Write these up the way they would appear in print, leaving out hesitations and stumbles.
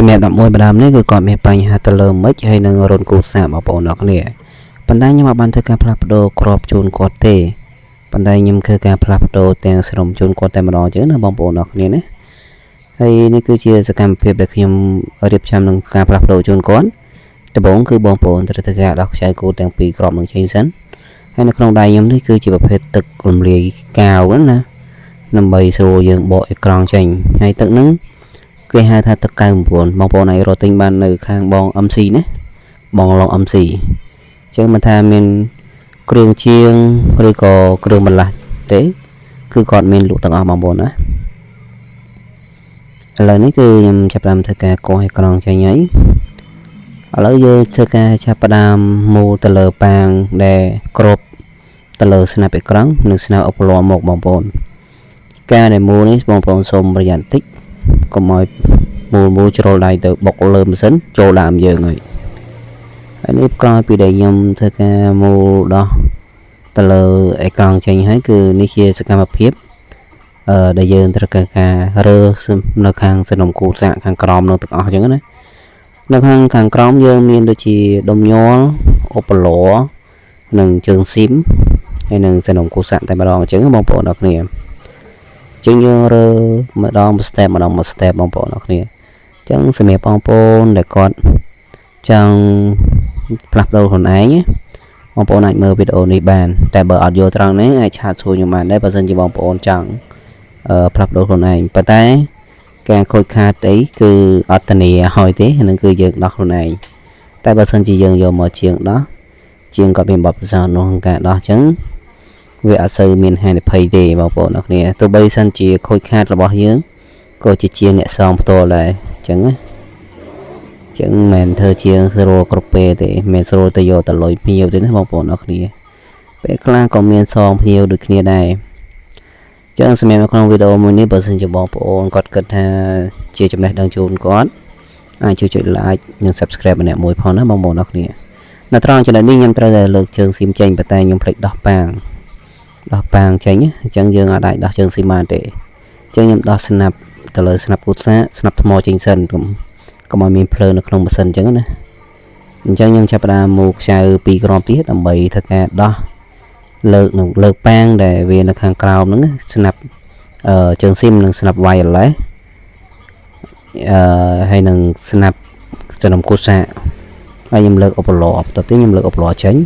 សម្រាប់11ម្ដងនេះគឺគាត់មានបញ្ហាទៅលើមិចហើយនឹងរុនគូសាកបងប្អូនអរគ្នាប៉ុន្តែខ្ញុំអត់បានធ្វើការផ្លាស់ប្ដូរក្របជូនគាត់ទេប៉ុន្តែខ្ញុំធ្វើការផ្លាស់ប្ដូរទាំងស្រោមជូនគាត់តែម្ដងអញ្ចឹងណាបងប្អូនអរគ្នាណាហើយនេះគឺជាសកម្មភាពដែលខ្ញុំរៀបចំនឹងការផ្លាស់ប្ដូរជូនគាត់ដំបូងគឺបងប្អូនត្រូវធ្វើការដោះខ្ចៅគូទាំងពីរក្របនឹងចេញសិនហើយនៅក្នុងដៃខ្ញុំនេះគឺជាប្រភេទទឹករំលាយកាវណាដើម្បីស្រួលយើងបកអេក្រង់ចេញហើយទឹកហ្នឹងគេហៅថាទឹក99បងប្អូនអាចរកទិញបាននៅខាងបង MC ណាបងឡង MC អញ្ចឹងមិនថាមានគ្រឿងជាងឬក៏គ្រឿងបន្លាស់ទេគឺគាត់មានលក់ទាំងអស់បងប្អូនណាឥឡូវនេះគឺខ្ញុំចាប់ផ្ដើមធ្វើការកោសអេក្រង់ចេញហើយឥឡូវយើងធ្វើការចាប់ផ្ដើមមូលទៅលើប៉ាងដែលគ្របទៅលើស្នាប់អេក្រង់និងស្នាប់អុបលមកបងប្អូនការដែលមូលនេះបងប្អូនសូមប្រយ័ត្នតិចកុំឲ្យមូលមូលជ្រុលដៃទៅបុកលើម៉ាស៊ីនចូលដើមយើងហើយហើយនេះក្រោយពីដែលខ្ញុំធ្វើការមូលដោះទៅលើអេក្រង់ចេញហើយគឺនេះជាសកម្មភាពដែលយើងត្រូវការរើនៅខាងសនំគូសាកខាងក្រោមនោះទាំងអស់អញ្ចឹងណានៅខាងក្រោមយើងមានដូចជាដុំញ័រអុបលនិងជើងស៊ីមហើយនឹងសនំគូសាកតែម្ដងអញ្ចឹងបងប្អូនអរគ្នាចឹងយើងរើម្ដងមួយ step ម្ដងមួយ step បងប្អូនអរគ្នាចឹងសម្រាប់បងប្អូនដែលគាត់ចង់ផ្លាស់ប្ដូរខ្លួនឯងបងប្អូនអាចមើលវីដេអូនេះបានតែបើអត់យល់ត្រង់នេះអាចឆាតសួរខ្ញុំបានដែរបើសិនជាបងប្អូនចង់ផ្លាស់ប្ដូរខ្លួនឯងប៉ុន្តែការខូចខាតអីគឺអត់ធានាឲ្យទេហ្នឹងគឺយើងដោះខ្លួនឯងតែបើសិនជាយើងយកមកជាងដោះជាងគាត់មានបទពិសោធន៍ក្នុងការដោះចឹងវាអត់សូវមានហានិភ័យទេបងប្អូនអរគ្នាទោះបីសិនជាខូចខាតរបស់យើងក៏ជាជាងអ្នកសងផ្ទាល់ដែរអញ្ចឹងណាចឹងមិនធ្វើជាងស្រួលគ្រប់ពេលទេមិនស្រួលទៅយកតលុយភ្ញៀវទេណាបងប្អូនអរគ្នាពេលខ្លះក៏មានសងភ្ញៀវដូចគ្នាដែរចឹងសម្រាប់នៅក្នុងវីដេអូមួយនេះបើសិនជាបងប្អូនគាត់គិតថាជាចំណេះដឹងជូនគាត់អាចជួយចុច like និង Subscribe ម្នាក់មួយផងណាបងប្អូនអរគ្នានៅត្រង់ចំណុចនេះខ្ញុំត្រូវតែលើកជើងស៊ីមចេញប៉ុន្តែខ្ញុំភ្លេចដោះប៉ាងចេញអញ្ចឹងយើងអាចដោះជើងស៊ីមបានទេអញ្ចឹងខ្ញុំដោះស្នាប់ទៅលើស្នាប់គូសាស្នាប់ថ្មចេញសិនកុំឲ្យមានភ្លើងនៅក្នុងម៉ាស៊ីនអញ្ចឹងណាអញ្ចឹងខ្ញុំចាប់ផ្ដើមមូខ្ចៅពីរគ្រាប់ទៀតដើម្បីធ្វើការដោះលើកនឹងលើកប៉ាងដែលវានៅខាងក្រោមហ្នឹងស្នាប់ជើងស៊ីមនិងស្នាប់ wireless ហើយនឹងស្នាប់សំណុំគូសាហើយខ្ញុំលើកឧបលបន្ទាប់ទៀតខ្ញុំលើកឧបលចេញ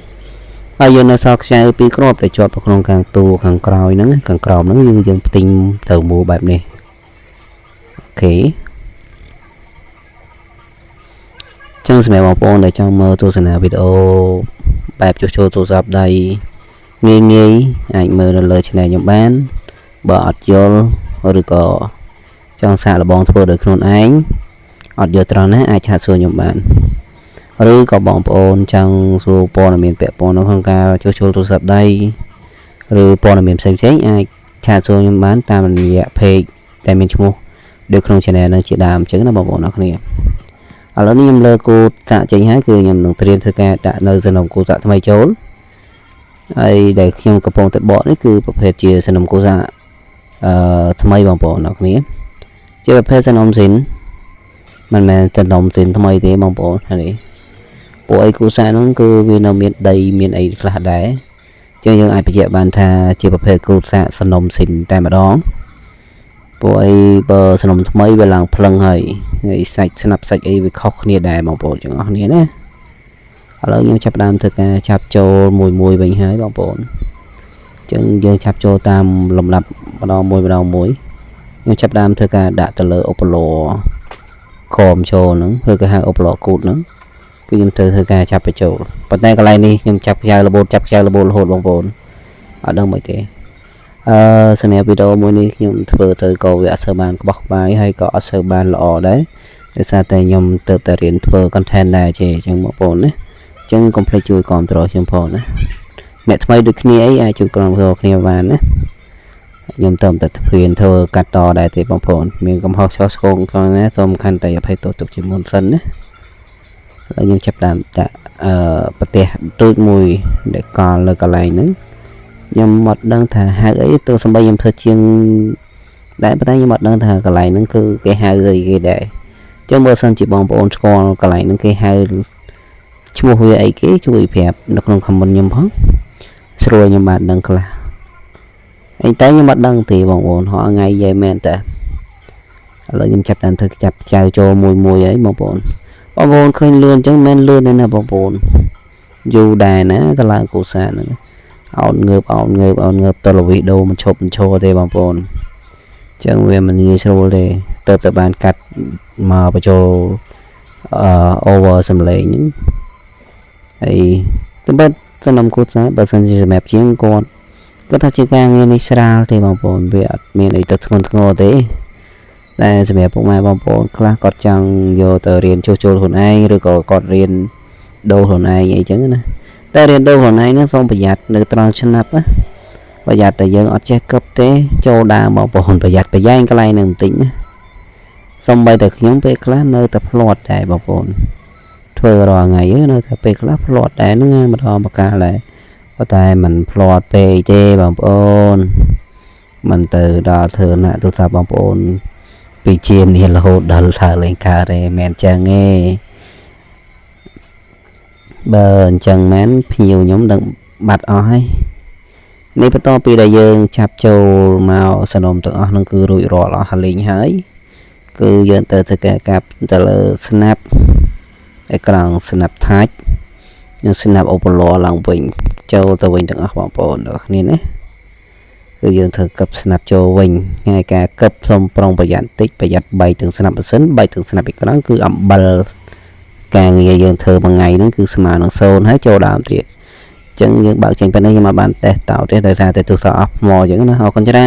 ហើយយើងនៅសល់ខ្ចៅពីរគ្រាប់ដែលជាប់ក្នុងខាងតួខាងក្រោយហ្នឹងខាងក្រោមហ្នឹងគឺយើងផ្ទិញត្រូវមូលបែបនេះអូខេចឹងសម្រាប់បងប្អូនដែលចង់មើលទស្សនាវីដេអូបែបជួសជុលទូរស័ព្ទដៃងាយងាយអាចមើលនៅលើ Channel ខ្ញុំបានបើអត់យល់ឬក៏ចង់សាកល្បងធ្វើដោយខ្លួនឯងអត់យល់ត្រង់ណាអាចឆាតសួរខ្ញុំបានឬក៏បងប្អូនចង់សួរព័ត៌មានពាក់ព័ន្ធនៅក្នុងការជួសជុលទូរស័ព្ទដៃឬព័ត៌មានផ្សេងៗអាចឆាតសួរខ្ញុំបានតាមរយៈ page តែមានឈ្មោះដូចក្នុង Channel នឹងជាដើមអញ្ចឹងណាបងប្អូនអរគ្នាឥឡូវនេះខ្ញុំលើកគូសាកចេញហើយគឺខ្ញុំនឹងត្រៀមធ្វើការដាក់នៅសំណុំគូសាកថ្មីចូលហើយដែលខ្ញុំកំពុងតែបកនេះគឺប្រភេទជាសំណុំគូសាកថ្មីបងប្អូនអរគ្នាជាប្រភេទសំណុំស៊ីនមិនមែនសំណុំស៊ីនថ្មីទេបងប្អូននេះពួកអីគូសាកហ្នឹងគឺវានៅមានដីមានអីខ្លះដែរចឹងយើងអាចបញ្ជាក់បានថាជាប្រភេទគូសាកសំណុំស៊ីនតែម្ដងពួកអីបើសំណុំថ្មីវាឡើងភ្លឹងហើយសាច់ស្នាប់សាច់អីវាខុសគ្នាដែរបងប្អូនទាំងអស់គ្នាណាឥឡូវខ្ញុំចាប់ផ្ដើមធ្វើការចាប់ចូលមួយមួយវិញហើយបងប្អូនចឹងយើងចាប់ចូលតាមលំដាប់ម្ដងមួយម្ដងមួយខ្ញុំចាប់ផ្ដើមធ្វើការដាក់ទៅលើឧបលខមចូលហ្នឹងឬក៏ហៅឧបលគូតហ្នឹងគឺខ្ញុំត្រូវធ្វើការចាប់បញ្ចូលប៉ុន្តែកន្លែងនេះខ្ញុំចាប់ខ្ចៅរបូតចាប់ខ្ចៅរបូតរហូតបងប្អូនអត់ដឹងមិនទេសម្រាប់វីដេអូមួយនេះខ្ញុំធ្វើទៅក៏វាអត់សូវបានក្បោះក្បាយហើយក៏អត់សូវបានល្អដែរដោយសារតែខ្ញុំទៅតែរៀនធ្វើ content ដែរទេអញ្ចឹងបងប្អូនណាអញ្ចឹងកុំភ្លេចជួយគាំទ្រខ្ញុំផងណាអ្នកថ្មីដូចគ្នាអីអាចជួយគាំទ្រគ្នាបានណាខ្ញុំទៅតែរៀនធ្វើកាត់តដែរទេបងប្អូនមានកំហុសឆ្គងផងណាសូមខន្តីអភ័យទោសទុកជាមុនសិនណាហើយខ្ញុំចាប់ដើមដាក់ប្រទេសទូចមួយដែលកលនៅកន្លែងហ្នឹងខ្ញុំអត់ដឹងថាហៅអីទោះសំបីខ្ញុំធ្វើជាងដែរប៉ុន្តែខ្ញុំអត់ដឹងថាកន្លែងហ្នឹងគឺគេហៅអីគេដែរអញ្ ចឹងបើសិនជាបងប្អូនស្គាល់កន្លែងហ្នឹងគេហៅឈ្មោះវាអីគេជួយប្រាប់នៅក្នុង comment ខ្ញុំផងស្រួលខ្ញុំបាទដឹងខ្លះអីតែខ្ញុំអត់ដឹងទេបងប្អូនហោះថ្ងៃយាយមែនតើឥឡូវខ្ញុំចាប់តាមធ្វើចាប់ចៅចូលមួយមួយហើយបងប្អូនបងប្អូនឃើញលឿនអញ្ចឹងមិនលឿនទេណាបងប្អូនយូរដែរណាតឡើងកូសាហ្នឹងអោតងើបអោតងើបអោតងើបតលវីដូមិនឈប់មិនឈរទេបងប្អូនអញ្ចឹងវាមិនងាយស្រួលទេទៅទៅបានកាត់មកបញ្ចូលអឺ over សំឡេងហ្នឹងហើយតែបើសំណុំគូសាបើសិនជាសម្រាប់ជាងគាត់គាត់ថាជាការងារនេះស្រាលទេបងប្អូនវាអត់មានអីទៅធ្ងន់ធ្ងរទេតែសម្រាប់ពុកម៉ែបងប្អូនខ្លះគាត់ចង់យកទៅរៀនជួសជុលខ្លួនឯងឬក៏គាត់រៀនដូរខ្លួនឯងអីចឹងណាតែរៀនដូរខ្លួនឯងហ្នឹងសូមប្រយ័ត្ននៅត្រង់ឆ្នាំណាប្រយ័ត្នតែយើងអត់ចេះកឹបទេចូលដើមបងប្អូនប្រយ័ត្នប្រយែងកន្លែងហ្នឹងបន្តិចណាសំបីតែខ្ញុំពេលខ្លះនៅតែភ្លាត់ដែរបងប្អូនធ្វើរាល់ថ្ងៃនៅតែពេលខ្លះភ្លាត់ដែរហ្នឹងម្ដងម្កាលដែរប៉ុន្តែมันភ្លាត់ពេកទេបងប្អូនមិនទៅដល់ធ្វើណាក់ទូរស័ព្ទបងប្អូនពីជានេះរហូតដល់ថាលេងកើតទេមិនចឹងទេបើអញ្ចឹងមែនភ្ញៀវខ្ញុំដឹងបាត់អស់ហើយនេះបន្ទាប់ពីដែលយើងចាប់ចូលមកសនំទាំងអស់នឹងគឺរួចរាល់អស់ហើយលេងហើយគឺយើងត្រូវធ្វើការកាប់ទៅលើស្នាប់អេក្រង់ស្នាប់ touch និងស្នាប់អូប៉ូឡឡើងវិញចូលទៅវិញទាំងអស់បងប្អូនទាំងគ្នាណាគឺយើងធ្វើកឹបស្នាប់ចូលវិញហើយការកឹបសូមប្រុងប្រយ័ត្នតិចប្រយ័ត្នបែកទាំងស្នាប់ម៉ាស៊ីនបែកទាំងស្នាប់អេក្រង់គឺអំបិលការងារយើងធ្វើមួយថ្ងៃហ្នឹងគឺស្មើនឹង0ហើយចូលដើមទៀតអញ្ចឹងយើងបើកចេញប៉ុណ្ណេះខ្ញុំអត់បានតេស្តតោទេដោយសារតែទូរស័ព្ទអស់ថ្មអញ្ចឹងណាអរគុណច្រើន។